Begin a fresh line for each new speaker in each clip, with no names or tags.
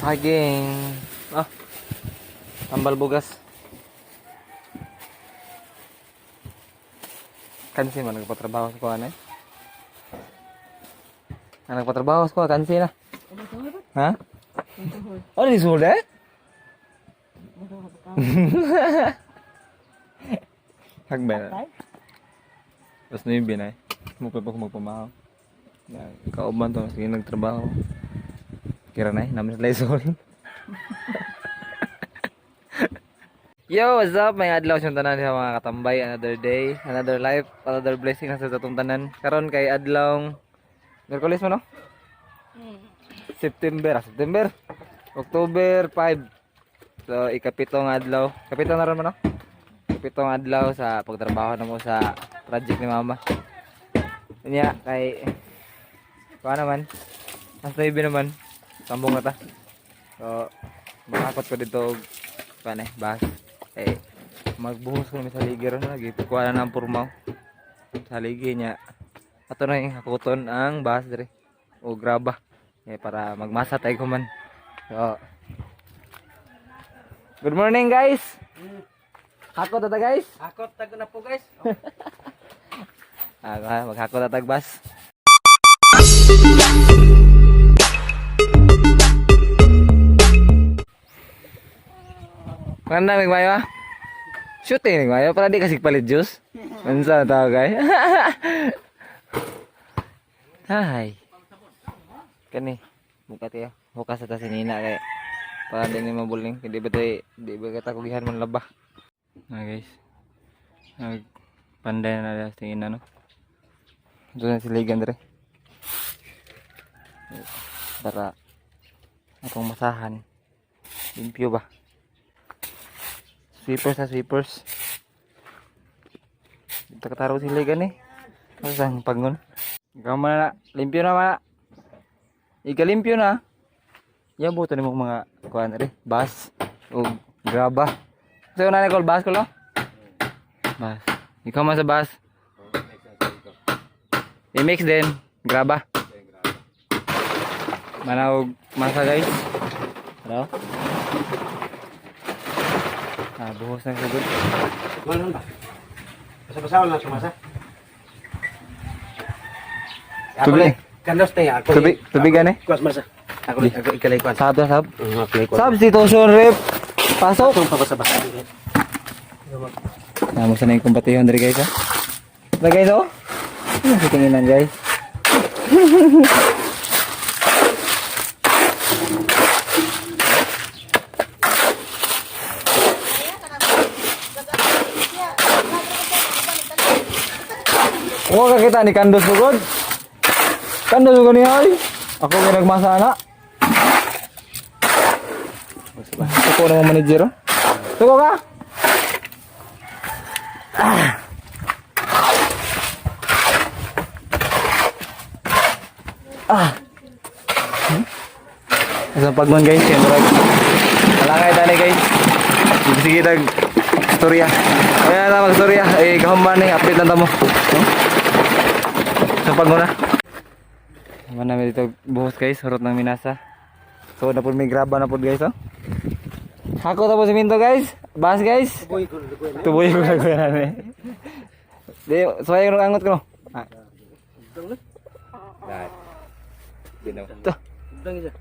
Saging. Ah. Tambal bugas. Kansi man nagpatrabaho sa kuha na eh. Ang nagpatrabaho sa kuha, kansi na. Ha? Ano ni sulod eh? Hagbay na. Tapos na yung binay. Mukha pa ko magpamahaw. Ya, kauban to, sige nagtrabaho. Kira na eh, namin sa Lysol. Yo, what's up? May adlaw siyang tanan sa mga katambay. Another day, another life, another blessing na sa atong tanan. Karon kay adlaw Miyerkules mo no? September, September. October 5. So, ikapitong adlaw. Kapito na ron mo no? Kapitong adlaw sa pagtrabaho na mo sa project ni Mama. Niya, kay kuha naman. Mas 9 naman. Tambong na ta. So, makakot ko dito og kuha na eh, bus. Eh, magbuhos ko naman sa ligi ron lagi. Kuha na ng purmaw. Sa ligi niya. Ato na yung hakuton ang bus dire. O graba. Eh, para magmasa tayo kuman. So, good morning, guys! Hakot ta guys!
Akot tago na po, guys.
Ah, maghakot ta tag bus. Maganda may mayo ah. Shooting ni mayo para di kasi palit juice. Unsa na tawag ay? Hay. Kani muka tiyo. Bukas ta si Nina kay para di ni mabuling. Hindi ba tayo, di ba kita kugihan man laba. Ah guys. Nag panday na na tingin na no. Ito na siligan dire. Para atong masahan. Limpyo ba? Sweepers na sweepers. Dito kataro siligan eh. Asa ang pangon? Ikaw man na. Limpyo na man. Ikalimpyo na. Yan buto ni mo mga kuan rin. Bus o graba. So na call bus ko lo? Bus. Ikaw man sa bus. I-mix din. Graba. Manawag masa guys. Hello? Ah, buhos na sugod.
Wala ba? Basa-basa wala sumasa.
Tubig.
Kandos tayo ako.
Tubig, tubigan eh.
Kuwas masa. Ako ako ikalay kuwas.
Sab, sab.
Ako ikalay
Substitution rep. Pasok.
Itong pabasa-basa.
Namo sa na yung kumpatihon diri guys ha. Ba guys oh. Ano sa tinginan guys? Wa ka kita ni kandos sugod. Kandos sugod ni ay. Ako may nagmasa na. Suko na mo manager. Oh. Suko ka? Ah. Sa pagmon guys, kaya murag. Wala kayo tani guys. Sige tag istorya. Kaya na magstorya, eh kahuman ni update lang tamo. No? Sa pagmon na. Naman namin dito buhos guys, hurot ng minasa. So na po may graba na po guys oh. Hako tapos simento guys. Bas guys.
Tuboy ko na
Tuboy ko na kuya namin. Di, suway ko angot ko no. Ah. Ito.
Dang isa.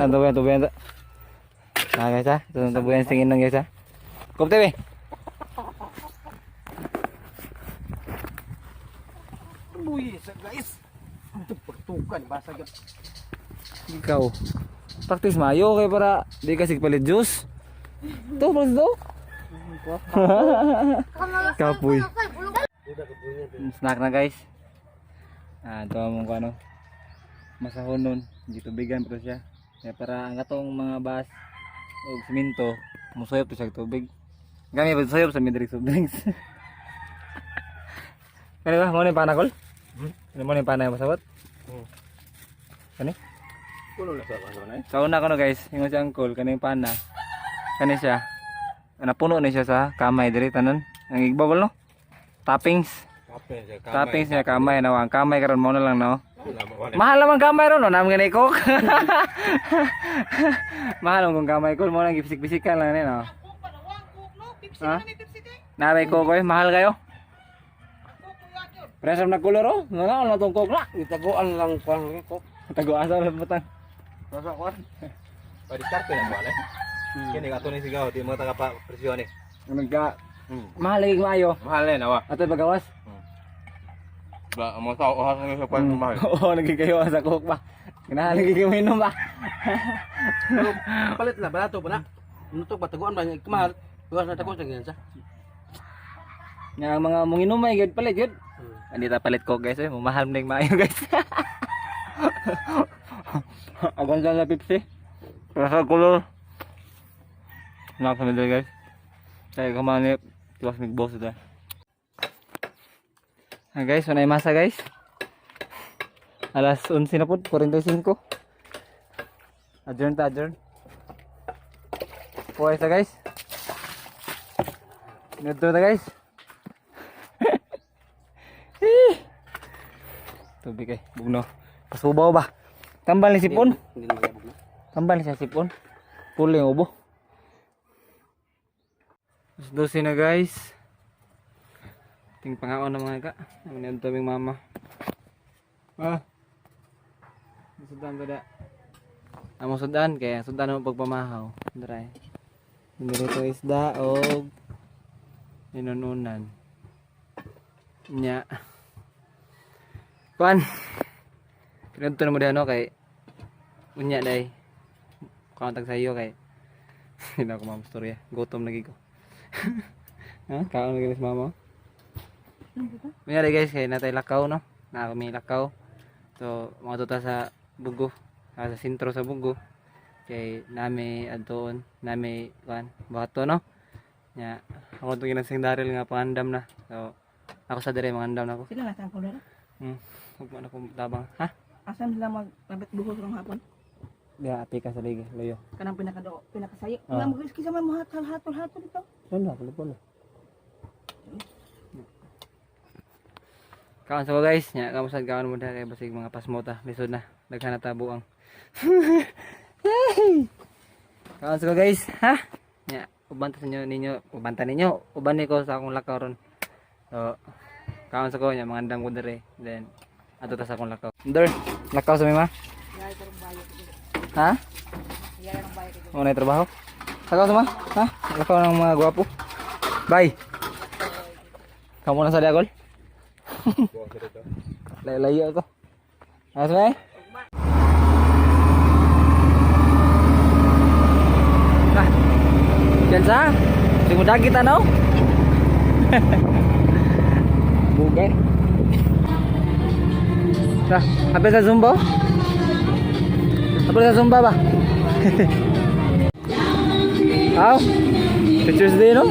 Ang tubuyan, tubuyan to. Ah guys ah, ito ang tubuyan tingin ng guys ah. Kopte be.
Tuboy sa guys. Ito pagtukan basa gyud.
Ikaw. Practice mayo kay para di kasi palit juice. Ito, practice to. Kapoy. Snack na guys. Ah, ito among ano. Masahon nun. Hindi tubigan pa to siya. Kaya para ang katong mga bas o siminto, musayop to siya og tubig. Gami pa sayop sa midrik soft drinks. Kani ba mo ni panakol? Hmm? Ano mo ni panay masabot?
Hmm.
Kani?
Kuno na sa ano na.
Sa una ko no guys, ingon si uncle kaning pana. Kani siya. Napuno ni siya sa kamay diri tanan. Ang igbabol no. Toppings.
Kape sa
Toppings niya kamay na ang kamay karon mo na lang no. Mahal naman gamay ron, no? Namin ganay coke. Mahal ang kung gamay ko, mo lang gibisik-bisikan lang no. Ha? Naray ko eh, mahal kayo. Presyo na kulor oh. Wala na tong coke na.
Itaguan lang kuan ko.
Tago-asa lang butang.
Basta kuan.
Padiskarte na ba eh? Kini ato ni sigaw di mo taga pa presyo ni.
Nagka mahal lagi maayo.
Mahal na nawa.
Ato pagawas.
Ba mo sa ohas nga sa kwan mahal.
Oo, lagi kayo sa coke ba. Ganahan lagi kayo minom ba.
Palit na barato pa na. Nutok ba taguan ba mahal. Tuwas na taguan sa ganyan sa.
Nga ang mga munginom ay gyud palit gyud. Hindi ta palit coke guys, eh. Mahal man maayo guys. Agon sa Pepsi. Rasa color. Nak sa middle guys. Kaya kamani tuwas mig boss ito. Ah, guys, wanay masa guys. Alas 11 na po, 45. Adjourn ta, adjourn. Puway ta guys. Ngadto ta guys. Eh. Tubig ay, bugno. Pasubaw ba? Tambal ni sipon.
Hindi na magabog na.
Tambal ni sa sipon. Puli ang ubo. Alas 12 na guys. Ting pangaon na mga ka. Ang niyang tabing mama. Ah. Sudan ba da? Amo sudan kaya sudan mo pagpamahaw. Dry. Dito isda og ninununan. Nya. Kuan. Pinadto na mo diha no kay unya day. Kuan tag sayo kay hindi na ako mamastorya. Gutom lagi ko. Ha? Kaon lagi ni si mama. Unya day guys kay natay lakaw no. Na kami lakaw. So mga tuta sa Bugo, ah, sa sentro sa Bugo. Kay nami adtoon, nami kuan bato no. Nya ako to ginang Daryl nga pangandam na. So ako sa dire mangandam na ako.
Sila na ko dara.
Huwag mo na akong tabang. Ha?
Asan sila maglabit buhos rong hapon?
Diya, api ka sa liga, layo.
Kanang pinakado, pinakasayo.
Ah.
Nga mo kisa man mo hatol hatol hatol dito.
Wala, wala pala. Kaon sa ko guys, nya kamusad kaon mo kay basig mga pasmota, lisod na. Daghan na tabo ang. Kaon sa ko guys, ha? Nya, uban ta sa inyo ninyo, uban ta ninyo, uban ni ko sa akong lakaw ron. So, kaon sa ko nya mangandam ko dire. Then ato ta sa akong lakaw. Ndor, lakaw sa mima. Ha? Mo na trabaho? Lakaw sa ma? Ha? Lakaw ng mga gwapo. Bye. Kamu na sa diagol? Layo-layo ako. Ayos ba eh? Ah. Diyan sa? Di mo dagit ano? Bugay. Tah, apel sa Zumba? Apel sa Zumba ba? Aw. Teacher's Day no?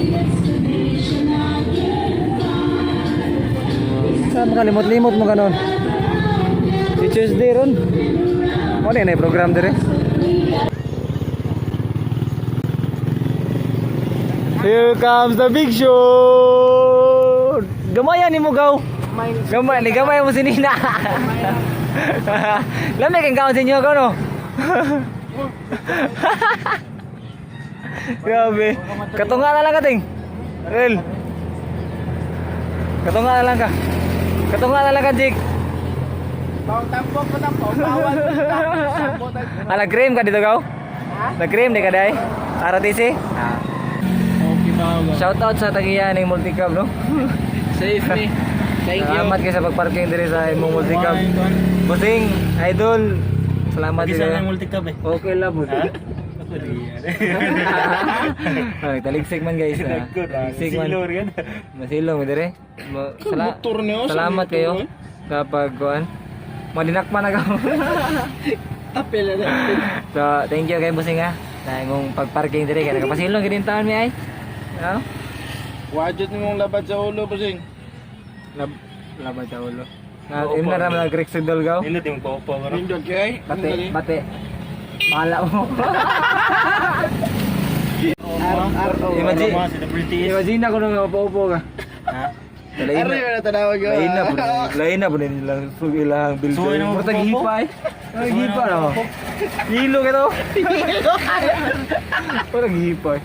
Sa makalimot-limot mo ganon. Teacher's Day ron. Mo na yung program dire. Here comes the big show. Gamaya ni mo gaw. Gamay ni gamay mo si Nina. Lami kang kaon sa inyo gaw no. Grabe. Katunga na lang kating. Rel. Katunga na lang ka. Katunga na lang ka, Jake.
Tambok ko tambok. Bawal.
Ah, nag-cream ka dito, gaw? Nag-cream di ka, day? RTC? Ah. Shout out sa tagiya ng multicab, no?
Save me. Thank you.
Salamat kayo sa pagparking diri sa imong multicab. Busing, idol. Salamat
Bisa
diri.
na multicab eh.
Okay lang, busing. Ah, Taligsik man guys. Ah. Taligsik man.
Silor yan.
Masilong mo dire.
Motor niyo, sa
Salamat
motor,
kayo
eh.
sa pagkuan. Madinakman na ka.
Apel na.
So, thank you kay Busing ha. Na imong pagparking dire kay nakapasilong gid taon mi ay. No?
Wajot ni mong labad sa ulo, busing.
Labad sa ulo. Na im na raman nag Rex Dolgaw.
Nindot yung paupaw ka. Nindot kay.
Bate, bate. Bahala mo.
R
Imagine,
O. Sa WTS.
imagine ako nung maupo ka.
Ha? Aray na tanawag ko.
Lain na po lain na po nilang sug ilang building.
Suway na mo
Murag hipa eh. Murag hipa no. Hilo ka to. Murag hipa eh.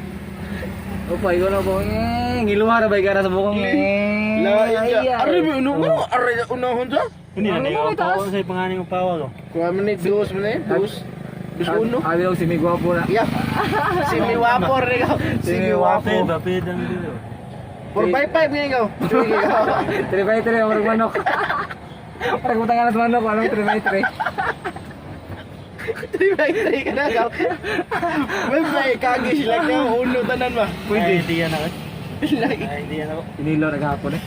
Opa, ikaw na po. Eh, ngiluha na ba ikaw na sa bukong? Eh,
Lain
ay,
siya.
ay.
Aray ba uno ko? Aray na unahon siya.
Hindi na
Ano
ikaw
mo, taas?
sa pangalan ng pawa ko.
Kuha mo ni dos mo na eh. Dos. Dos uno.
Abi daw si Migwapo na.
Yeah. Si Miwapor ikaw. Si Miwapo.
Bapid ang dito.
4 by 5 ngayon ikaw.
3 by 3, murag manok. Murag utangan sa manok, anong 3 by 3?
3 by 3 ka na ikaw. May may kagi sila ka uno tanan ba.
Pwede. Ay, yan ako.
Lagi.
Ay, hindi yan ako.
Inilo na gahapon eh.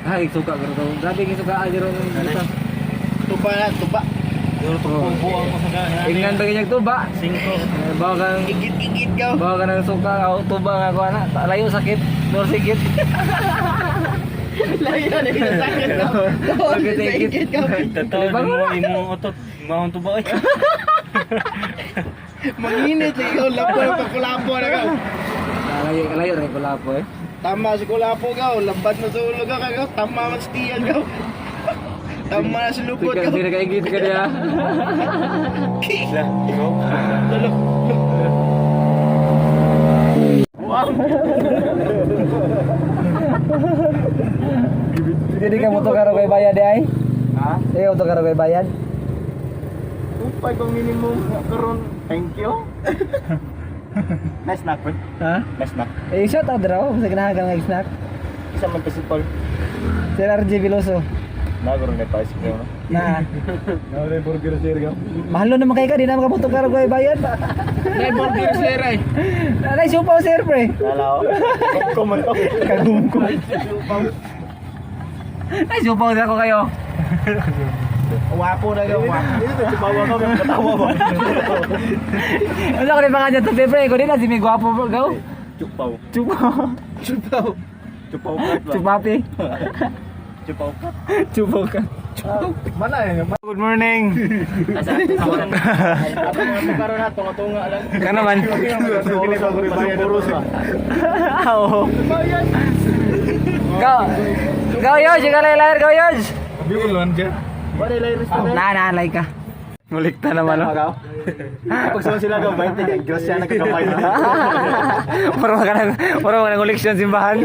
Ay, suka pero to. Grabe yung suka ay ron dito.
Tuba na, tuba.
Duro
Oh.
buang ko sa gana.
Ingnan ba kanyang tuba?
Singko.
Eh, bawa kang
Igit-igit ka.
bawa ka ng suka, o tuba nga ko ana. Layo sakit, nor sikit.
Layo na yung sakit ka.
Sakit,
Igit ka.
Totoo,
Bango
mo imong utot. Maong tuba eh.
Manginit lagi ikaw. Labo na pagkulapo na ka.
Layo, layo rin ko lapo eh.
Tama si kulapo ka. Lambat na sa ulo ka. Ka. Tama man sa tiyan ka. Tama na sa lupot
Tika,
ka.
hindi nakaigit ka niya.
Lah, ikaw.
Hindi ka mo to karo kay bayad eh, ay. Ha? Hindi ka mo to karo kay bayad.
Upay kong minimum karon. Thank you.
Nice snack, bro.
Ha?
Nice snack.
Eh, shout out raw sa ganahan ka snack.
Isa man kasi Paul.
Sir RJ Veloso.
Nagro na pa ice cream, no?
Na,
Nagro burger share ka.
mahalo naman kayo ka, di naman ka mo to karo kay bayad.
May burger sir ay.
Nanay, supaw sir pre.
Lala ko. Comment ko.
Kagumko. Ay, supaw na ako kayo.
Wapo na ka. Wapo.
Dito sa bawa ko, may katawa ba?
Ano ko rin mga dyan to, pre? Ko din na si may gwapo bro, go.
Chupaw.
Chupaw.
Chupaw.
Chupaw kat ba?
Chupapi.
Chupaw kat.
Chupaw ka.
Mana eh.
Good morning.
Ako mga karon na tunga-tunga lang.
Ka naman.
Puros ba?
Oo. Go. Go, Yoj. Ikaw lang layar. Go, Yoj.
Wala lang restaurant.
Na, na, like ka. Ngulikta naman, no?
Pag suwan sila ka, 20, grasya nagkakamay na.
Mura ka ng nguliksyon simbahan.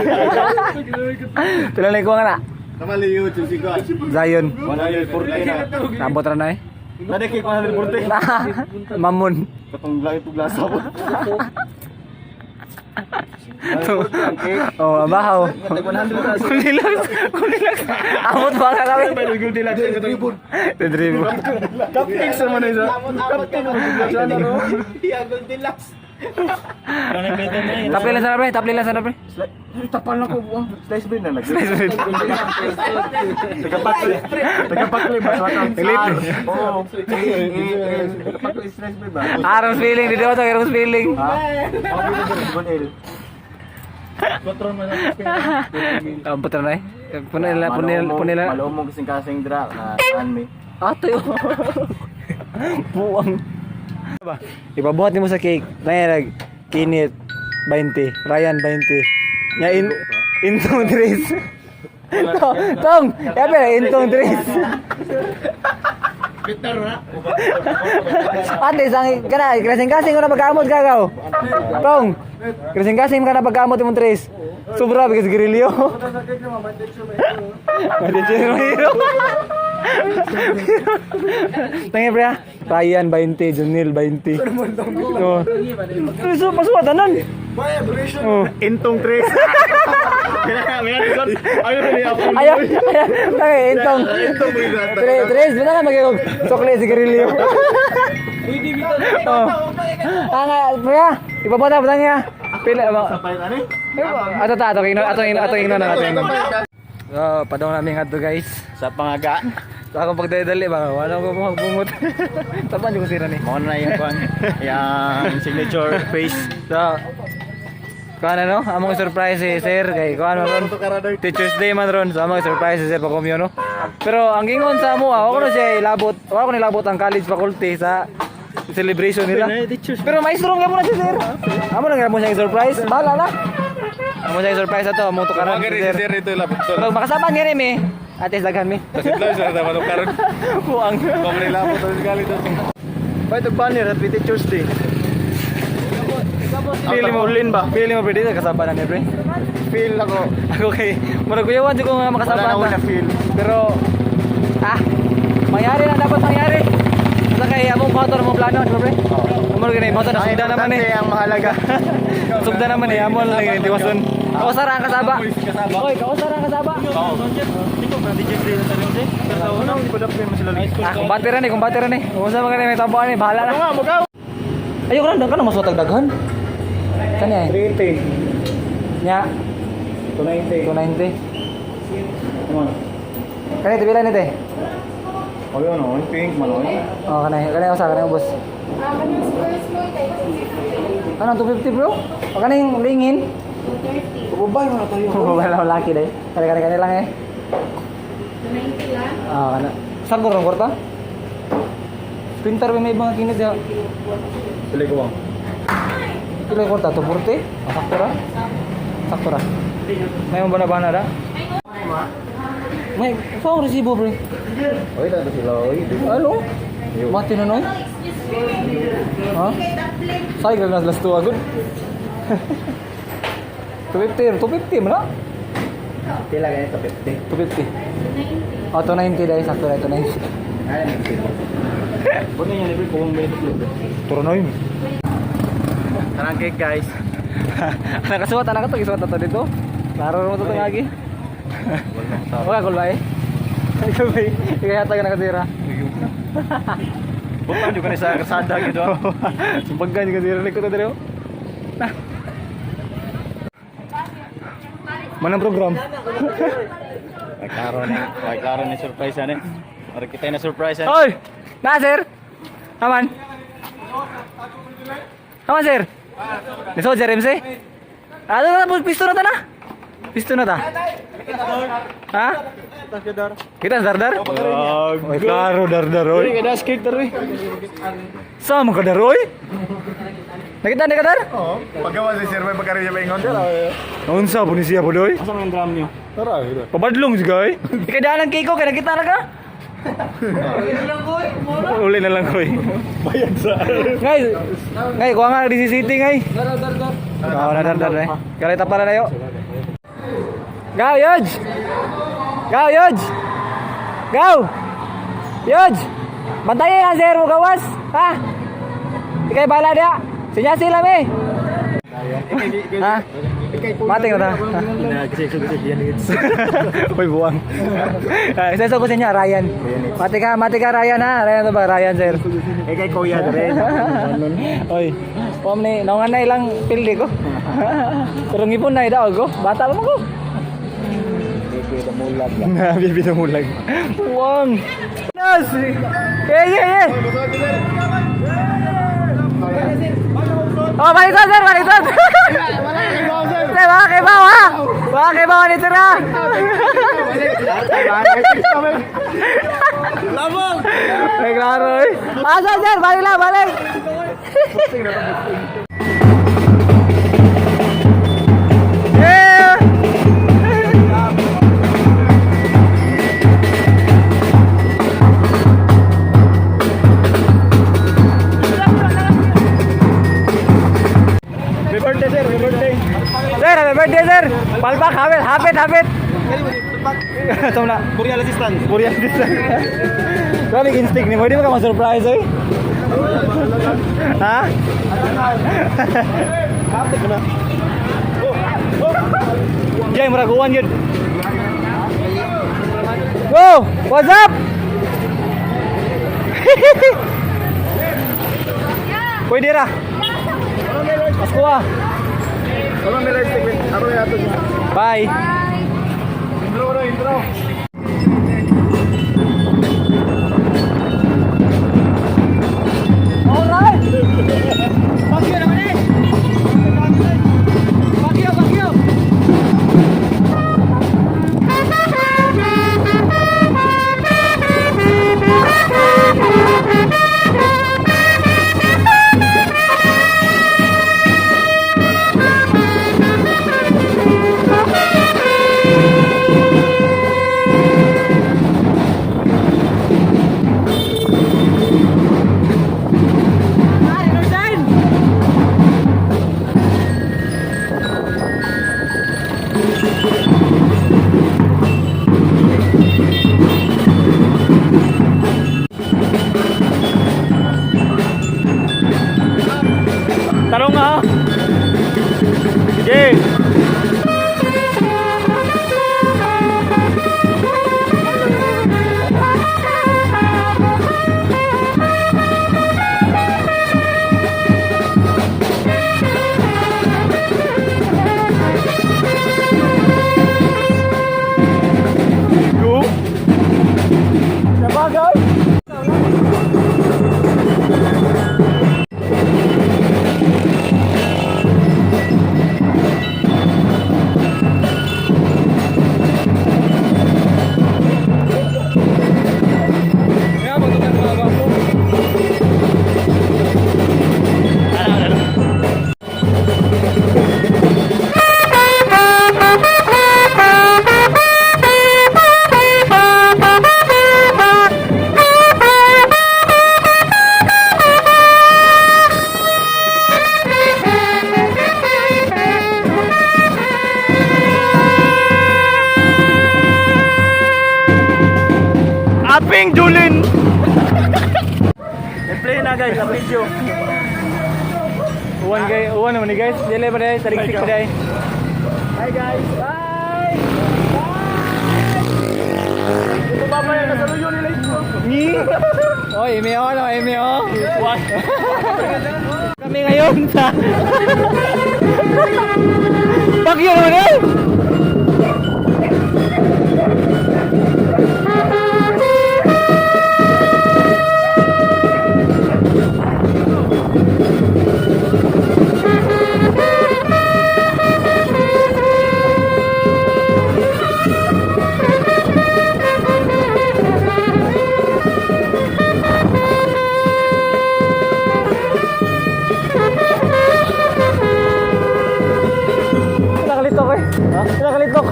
Pila na ikuha nga na.
Tama liyo, chusi ko.
Zion.
140 na.
Nabot ra na eh.
Nadikik 140.
Mamon.
Katong laki puglasa po.
Oh, abahaw. Kulilax, kulilax. Amot ba ka kami? Dribble.
Cupcakes naman na isa.
Amot-amot ka. Diagon deluxe.
Tapli lang sana pre, tapli lang sana pre.
Tapal na ko buwang. Slice bread na nag.
Slice bread.
Tagapakli. Tagapakli ba?
Naglit.
Oo. Tagapakli slice bread ba?
Arang feeling, dito ba ito? Arang feeling.
Ha? Okay, L.
Ang putra na eh. Punila, punila, punila.
Malumong kasing kasing dra na anme.
Ato yun. Buwang. Ba? Ipabuhat nimo sa cake. Nayarag. Kinit 20, Ryan 20. Nya in intong tres. Tong, tong, yape intong tres.
Bitter na.
Ate, sang kana kasing-kasing ko na pagkaamot kagaw. Tong, kasing-kasing ka na pagkaamot imong tres. Sobra because grilyo. Madichero hero. Tangi pre ah. Ryan 20, Junil 20. Oh. So pasuwa tanan. Oh.
Intong tres.
Ayaw, ayaw. Tangi intong. Tres, tres, basta ka magigog. Sokle si Grillo. Oh. Ah, nga, pre ah. Ibabata, bata niya. Pila ba? Ato ta, ato ingno, ato ingno, ato ingno na ato ingno. So, padong namin ngadto guys.
Sa pangaga.
Sa akong pagdadali ba, wala ko magbungot. Tapan ko sira ni.
Mo na yung kwan. Yang signature face.
So, kuan ano, among surprise si sir kay kuan man ron. Teacher's Day man ron, so among surprise si sir pakumyo no. Pero ang gingon sa amo, ako na siya ilabot, ako na ilabot ang college faculty sa celebration nila. Pero maestro nga mo na si sir. Amo na nga mo siya surprise, bahala na. Amo siya surprise ato, amo tukaran
Mga
si sir.
sir ito lapit to.
Pag makasaban nga rin mi. Ate daghan mi.
Kasidlaw sir dapat karon.
Buang.
Komre lapot to galit to.
Pwede banner, Happy Teacher's Day.
Pili mo ba? Pili mo pre dito kasaba na ni pre.
Feel ako.
Ako kay murag kuyawan jud ko nga makasaba
Wala na ako
ta.
na feel.
Pero ah, mangyari na dapat mangyari. Sa kay among motor mo plano, di ba pre? Amo gani motor na
Ang
sugda naman
importante
eh.
ang mahalaga.
Sugda naman eh, amo lang gani tiwason. Kausara ang kasaba. Oy, kausara ang kasaba. Ah, kumbate ra ni, kumbate ra ni. Unsa man gani may tambuan ni, bahala na.
Ano nga, mukha.
Ayoko ran, ka na masuwatag daghan. Kani ay.
380.
Nya,
290.
290. Kani tibila ni te.
Ayun oh, yung pink man oy.
Oh, kanay, kanay usa kanay ubos. Ano 250 bro? O kanay yung lingin.
230.
Babay mo na tayo.
Wala wala laki dai. Kani kani kani lang eh.
290 lang.
Ah, kana. Saan ko rong kwarta? Pintar ba may ibang kinit ya?
Tuloy ko bang.
Pila yung kwarta? 240? Ah, sakto ra? Sakto ra. May mga bana-bana ra? May, saan ang resibo pre?
Oy, tato sila oy.
Ano? Mati na noy? Ha? Say ka nga last two agad. 250, 250 man na?
Pila ganito 50.
250. Oh, 290 dahil sakto na 290.
Ano nag-sip? Buno niya libre ko kung may
Turo na yun.
Tarang cake guys.
Nakasuwat anak to, gisuwat na to dito. Klaro mo to itong agi. Wala ko ba eh? Ikaw ba eh? Ikaw yata ka nakatira.
Butang juga ni sa kasada gitu.
Sumbagan yung katira. Likod na dito. Nah. Manang program?
Ay klaro ni, ay klaro ni surprise ani. Ora kita na surprise ani.
Oy! Na sir! Aman! Aman sir! Niso sir MC? Ano na, pisto na ta na? Pisto na ta? Ha? Kita sa dardar? Oy, klaro dardar oy.
Kada cake taroy.
Sama ka dar oy? Nakita ni ka dar?
Oo. Pagawa si sir may pagkarin niya maingon.
Unsa po ni siya po doy?
Asa man drum niyo?
Tara.
Pabadlong siya oy. Ikay daan ang kiko kay nakita na ka? Uli na lang koy.
Bayad sa.
Ngay, ngay kuha nga di CCT ngay. Dar dar dar. Eh. Kalita para na yo. Go, Yoj! Go, Yoj! Go! Yoj! Bantayan lang sir mo gawas. Ha? Ikay bala dia. Sinya sila me. Ha? Mating na ta. Uy, buwang. Ah, isa ko sa inyo, Ryan. Mati ka Ryan ha. Ryan to ba? Ryan sir.
Eh kay kuya dre.
Oy, pom ni naungan na ilang pildi ko. Pero ngipon na daw ko. Bata pa man ko.
Bibi damulag.
Bibi na mulag. Buwang. Nas. Yeah, yeah, yeah. Oh, balik sir, balik sir. Sir, baka kay bawa. Baka kay bawa ni sir ha.
Lamang.
Ay, klaro eh. Ah, sir, sir, balik lang, balik. Yeah!
Happy birthday sir, happy birthday.
Sir, happy birthday, sir! Palpak, hapit, hapit, hapit! Ito na.
Burial assistant.
Burial assistant. Grabe instinct ni mo. Hindi mo ka ma-surprise, eh. Ha? Jay, murag uwan yun. Go! What's up? Pwede ra. Pasko ah.
Ano may live segment? Ano may ato?
Bye.
Intro na intro.
Alright! Bagyo naman eh! Bagyo, bagyo! Bagyo. Uwan kay, uwan naman ni guys. Dili pa dai, taligsik pa dai.
Hi guys.
Bye.
Ito pa pa nasa luyo nila ito.
Ni. Oy, eme oh, no, eme oh. Kami ngayon sa Bagyo naman eh. Nakalitok eh. Ha? Nakalitok.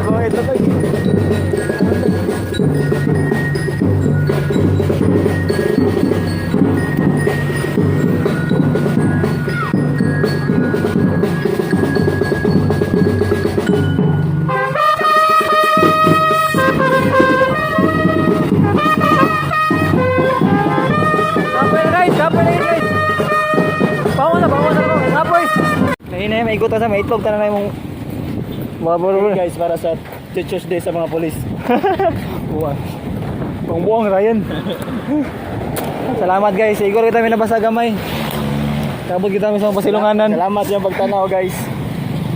Kapoy na guys, kapoy na guys. Bangon na, bangon na, bangon. Kapoy. Nahinay, may igutan sa may itlog tanan na imong mga buro.
Guys, para sa Teacher's Day sa mga polis.
Buwan. Pangbuong Ryan. Salamat guys. Siguro kita may nabasa gamay. Kabot kita may sa mga pasilunganan.
Salamat yung pagtanaw guys.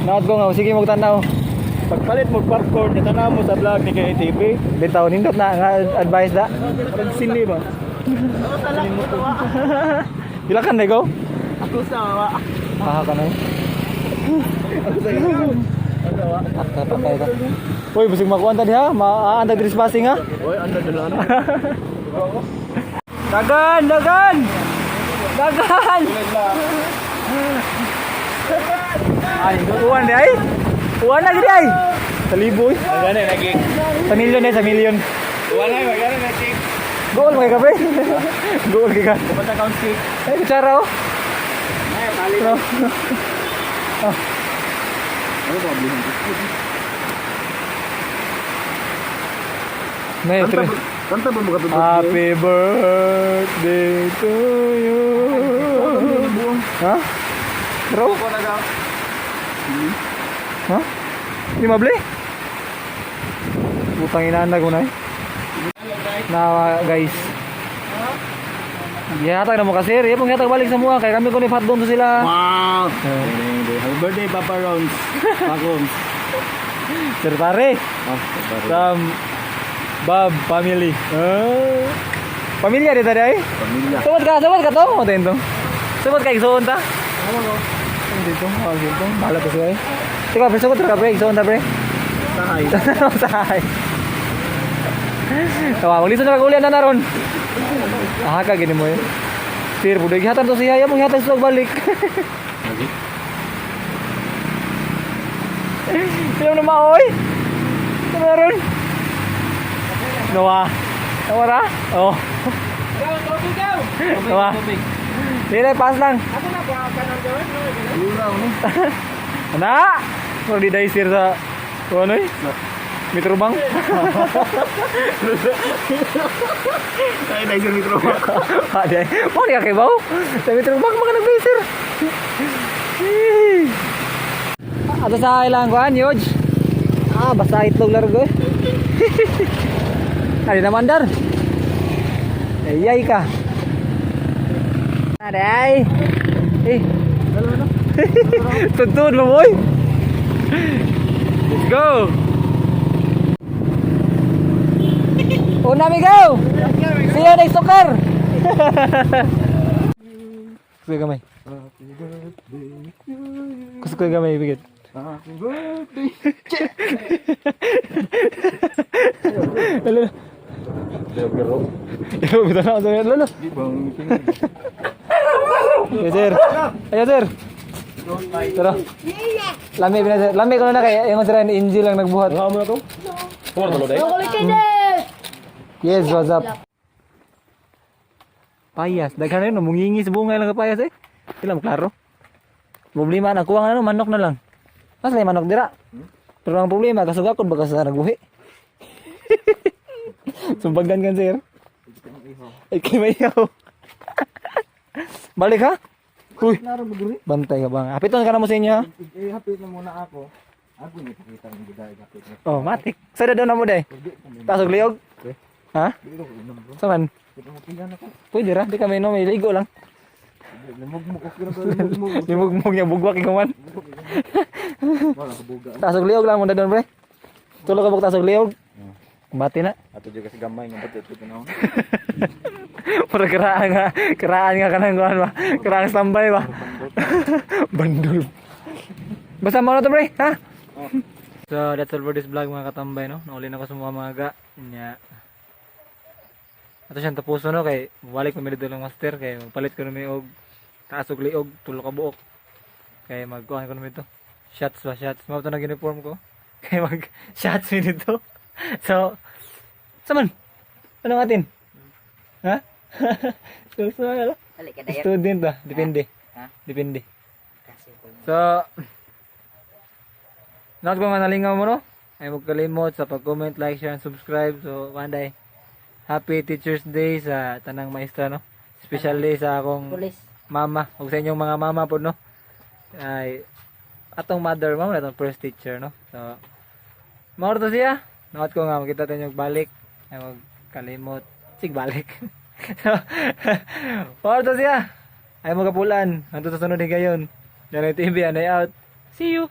Naot ko nga, sige magtanaw.
Pagpalit mo popcorn, itanaw mo sa vlog ni KTV.
Bitaw nindot na nga advice da.
Parang sini ba?
Pila kan go?
Ako sa wa.
Ah, kanay.
Ako sa iyo.
Patay ta. Uy, busig makuan ta diha, maan ta trespassing ha.
Oy, anda dala na.
Dagan, dagan. Dagan. Ay, uwan di ay. Uwan na gid ay. Sa libo eh.
Magana na gig.
Sa milyon eh, sa milyon.
Wala, magana na gig.
Goal mga kape. Goal kay ka.
Basta count cake.
Ay, kutsara oh.
Ay, pali.
No.
Ano ba blihin?
May tre.
Kanta ba mga
Happy birthday to you. Ha? Bro? Ha? Di mabli? Butang ina na ko na eh. Na guys. Gihatag na mo kasi, sir. Ipong gihatag balik sa mua kay kami kuno hotdog to sila.
Wow! Happy birthday, Papa Rons. Pacons.
Sir pare.
Ah, pare.
From Bob family. Ah. Pamilya dito ay.
Pamilya.
Sumod ka to. Mo to. Sumod ka igsuon ta. Dito, oh, dito. Bahala to siya eh. Teka, pre, sumod ka pre, igsuon ta pre.
Sahay.
Sahay. Tawa, maglisod na kagulian na naron. Ah, ka gini mo eh. Sir, budoy gihatan to siya, mo gihatan sa balik. Sino na maoy? Sino na ron? Noah. Noah ra? Oh. Noah. Dili, pass lang. Ana! Pero di dahil sir sa... Ano eh? Metrobang?
Ay, dahil sa mikro.
Ade. Mo ni kay baw. Sa Metrobang mga nag-sir. Ato sa ilang kuan, Yoj. Ah, basta itlog largo eh. Ari naman dar. Ayay ka. Aray. Eh. Tuntun mo boy. Let's go. Una mi go. See you next soccer. Kuya gamay. Gusto ko yung gamay, bigit.
Happy birthday.
Lalo. Ilo, bitaw na ako sa lalo.
Di bang
Yes, sir. Ayo, sir. Tara. Lami, bina, sir. Lami ko na kaya. Yung sir, Angel lang nagbuhat.
Nga mo na to? Puro tulo day.
Yes, what's up? Payas. Daghan na yun. Mungingis bunga lang ka payas eh. Sila mo klaro. Problema na. Kuha nga na manok na lang. Mas lay manok dira. Pero ang problema, kasugakon baka sa nagbuhi. Sumbagan kan, sir. Ay, kay mayaw. Balik ha? Uy,
Naro mo diri.
bantay ka ba? Hapiton ka na mo sa inyo ha?
Eh, hapit na muna ako. Ako ni pakita ng giday hapit na.
Oh, matik. Sa daw na mo day. Taas og liog. Ha?
Dili ko inom, bro.
Saman?
Dili mo piyan ako.
Pwede ra, di kami no, may ligo lang.
Limugmug okay ra ba limugmug.
Limugmug niya bugwak ikaw man.
Wala ka buga.
Taas og liog lang mo na doon, pre. Tulo ka buk taas og liog. Bati na.
Ato jud kasi gamay nga ba't ito na.
Puro karaan nga kanang kuan ba. Karaan standby ba. Bandol. Basta mo na to, pre, ha? So, that's all for this vlog, mga katambay, no? Nauli na ko sa mga mga Nya. Ato siyang tapuso, no? Kay, balik na dito lang master. Kay, magpalit ko na may og taas og liog, tulo ka buok. Kay, magkuhan ko na ito. Shots ba, shots. Mao to nag uniform ko. Kay, mag shots mi dito. So, saman? Anong atin? Ha? So, ano?
Balik ka dayon.
Student ba? Depende.
Ha?
Depende.
Kasi ko.
So, not ko nga nalingaw mo, no? Ay magkalimot sa pag-comment, like, share, and subscribe. So, manday. Happy Teacher's Day sa tanang maestra, no? Special day sa akong
Pulis.
mama. Ug sa inyong mga mama po, no? Ay, atong mother, mama, atong first teacher, no? So, mao to siya. Naot ko nga makita tayo balik. Ay magkalimot. Sig balik. So, mao to siya. Ay magapulan. Hangtod sa sunod higayon. Janay TV, anay out. See you.